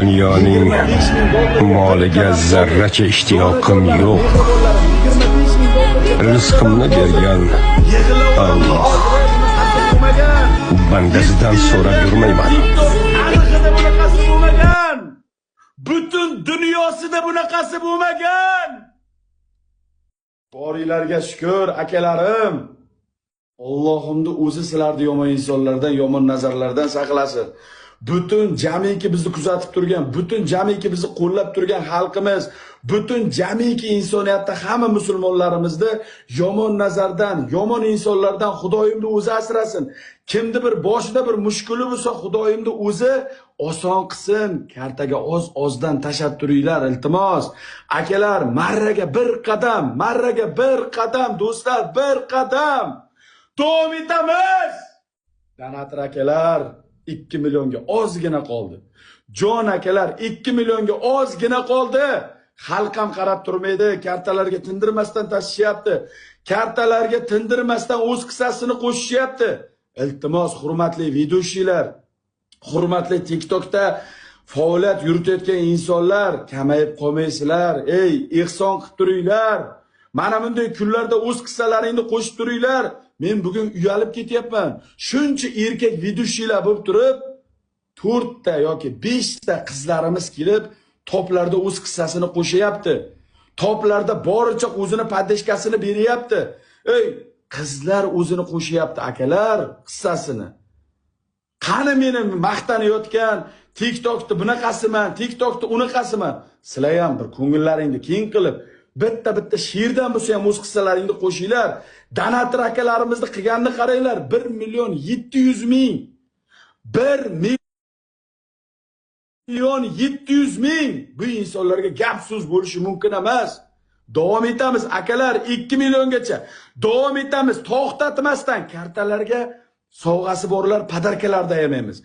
Dunyoning moliga zarracha ishtiyoqim yo'q. Rizqimni bergan Alloh. Bandasidan so'rab yurmayman. Tarixida bunaqasi bo'lmagan. Butun dunyosida bunaqasi bo'lmagan. Boringlarga shukr, akalarim. Allohimni o'zi sizlarni yomon insonlardan, yomon nazarlardan saqlasin. Butun jamiki bizni kuzatib turgan, butun jamiki bizni qo'llab turgan xalqimiz, butun jamiki insoniyatda hamma musulmonlarimizni yomon nazardan, yomon insonlardan Xudoyimni o'zi asrasin. Kimni bir boshida bir mushkuli bo'lsa, Xudoyimni o'zi oson qilsin. Kartaga oz-ozdan tashlab turinglar, iltimos. Akalar, marraga bir qadam, marraga bir qadam, do'stlar, bir qadam. Davom etamiz. Donator akalar, 2 millionga ozgina qoldi. Jon akalar, 2 millionga ozgina qoldi. Xalq ham qarab turmaydi, kartalarga tindirmasdan tashishyapti. Kartalarga tindirmasdan o'z qissasini qo'shishyapti. Iltimos, hurmatli ведущий lar, hurmatli TikTokda faoliyat yuritayotgan insonlar, kamayib qolmaysizlar. Ey, ehson qilib turinglar. Mana bunday kunlarda o'z qissalaringni qo'shib turinglar. Men bugun uyalib ketyapman. Shuncha erkak ведущий lar bo'lib turib, 4 ta yoki 5 ta qizlarimiz kelib, toplarda o'z qissasini qo'shyapti. Toplarda boricha o'zini поддержка sini beryapti. Ey, qizlar o'zini qo'shyapti, akalar, qissasini. Qani meni maqtanayotgan TikTokda bunaqasiman, TikTokda unaqasiman. Sizlar ham bir ko'ngillaringni keng qilib, bitta-bitta she'rdan bo'lsa ham o'z qissalaringni qo'shinglar. Donator akalarimizni qilganini qaranglar. 1 million 700 ming. 1 million 700 ming. Bu insonlarga gap so'z bo'lishi mumkin emas. Davom etamiz akalar, 2 milliongacha. Davom etamiz, to'xtatmasdan kartalarga sovg'asi borlar подарка larda ayamaymiz.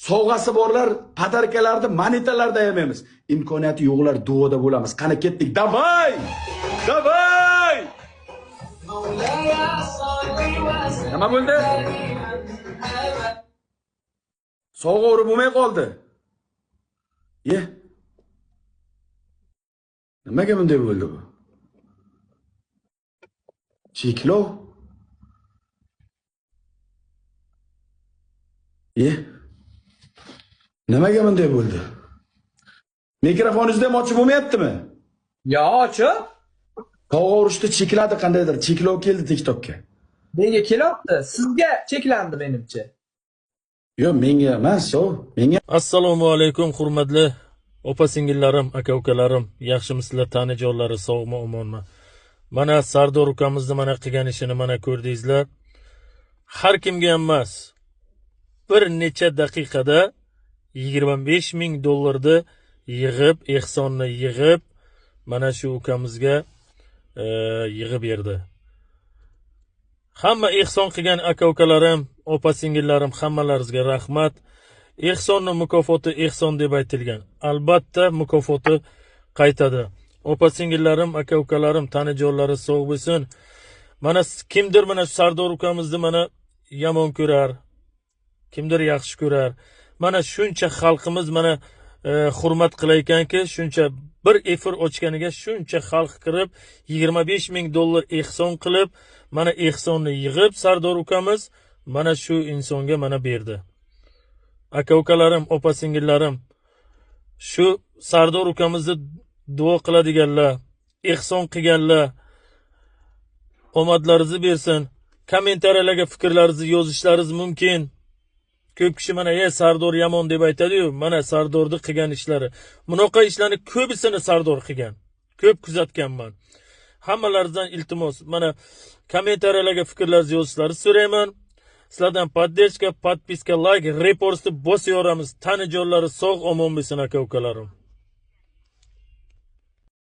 Sovg'asi borlar подарка larda, monetalarda ayamaymiz. Imkoniyati yo'qlar duoda bo'lamiz. Qani ketdik. Давай! Давай! Nima bo'ldi? Sovg'a urib bo'lmay qoldi. Ye. Nimaga bunday bo'ldi bu? Cheklov? Ye. Nimaga bunday bo'ldi? Mikrofoningizni ham ochib bo'lmayaptimi? Yo, ochiq. Sovg'a urishni chekladi qandaydir. Cheklov keldi TikTokka. Menga kelyapti. Sizga cheklandi menimcha. Yo'q, menga emas, yo'q. Menga Assalomu alaykum hurmatli opa singillarim, aka ukalarim, yaxshimisizlar, tanijonlari sog'mi, omonmi? Mana Sardor ukamizni mana qilgan ishini mana ko'rdingizlar. Har kimga ham emas, bir necha daqiqada 25 ming dollarni yig'ib, ehsonni yig'ib, mana shu ukamizga yig'ib berdi. Hamma ehson qilgan aka ukalarim, opa singillarim, hammalaringizga rahmat. Ehsonni mukofoti ehson deb aytilgan. Albatta mukofoti qaytadi. Opa singillarim, aka ukalarim, tanijonlari sog' bo'lsin. Mana kimdir mana shu Sardor ukamizni mana yomon ko'rar, kimdir yaxshi ko'rar. Mana shuncha xalqimiz mana hurmat qilayotganki, shuncha bir efir ochganiga shuncha xalq kirib 25 ming dollar ehson qilib, mana ehsonni yig'ib Sardor ukamiz mana shu insonga mana berdi. Aka ukalarim, opa singillarim, shu Sardor ukamizni duo qiladiganlar, ehson qilganlar omadlaringizni bersin. Kommentariyalarga fikrlaringizni yozishlaringiz mumkin. Ko'p kishi mana Sardor yomon deb aytadi-yu, mana Sardorni qilgan ishlari. Bunaqa ishlarni ko'bisini Sardor qilgan. Ko'p kuzatganman. Hammalaringizdan iltimos, mana kommentariyalarga fikrlaringizni yozishlaringizni so'rayman. Sizlardan поддержка, подписка, like, repostni bosaveramiz. Tanijonlari sog' omon bo'lsin aka ukalarim.